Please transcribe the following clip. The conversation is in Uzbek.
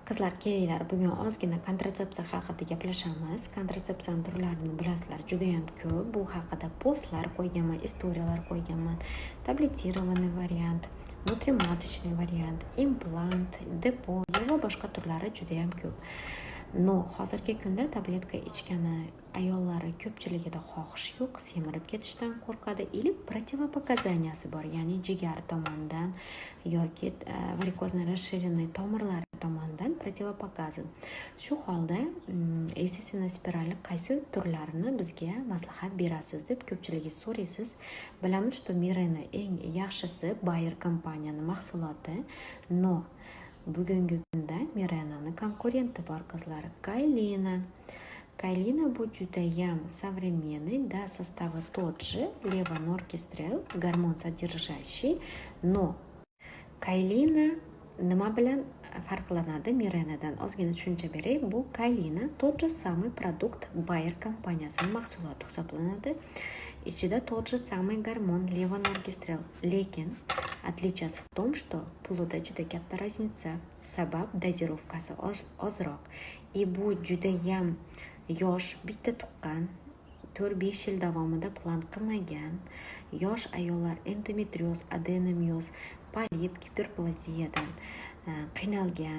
Qizlar, kelinglar, bugun ozgina kontratsepsiya haqida gaplashamiz. Kontratsepsiyani turlarini bilasizlar, judayam ko'p. Bu haqida postlar qo'yganman, история lar qo'yganman. Таблетированный вариант, внутриматочный вариант, implant, depo va boshqa turlari judayam ko'p. Но hozirgi kunda tabletka ichgani ayollari ko'pchiligida xohish yo'q, semirib ketishdan qo'rqadi или противопоказания si bor, ya'ni jigar tomonidan yoki варикозный расширенный tomirlari tomonidan противопоказан. Shu holda естественный spirali qaysi turlarini bizga maslahat berasiz, deb ko'pchiligi so'raysiz. Bilamiz, что Mirena eng yaxshisi, Bayer kompaniyani mahsuloti, но bugungi kunda Mirenani konkurenti bor, qizlar, Kaylina. Кайлина bu judayam современный, да, составы тот же, левоноргестрел, гормон содержащий, но Кайлина nima bilan farqlanadi Mirenadan? Ozgina tushuncha beray. Bu Кайлина тот же самый продукт, Bayer kompaniyasini mahsuloti hisoblanadi. Ichida тот же самый гормон левоноргестрел, lekin отличия si в том, что pulida juda katta разница, sabab дозировка si ozroq. И bu judayam yosh, bitta tuqqan, 4-5 yil davomida plan qilmagan yosh ayollar, endometrioz, adenomioz, polip, giperplaziyadan qiynalgan.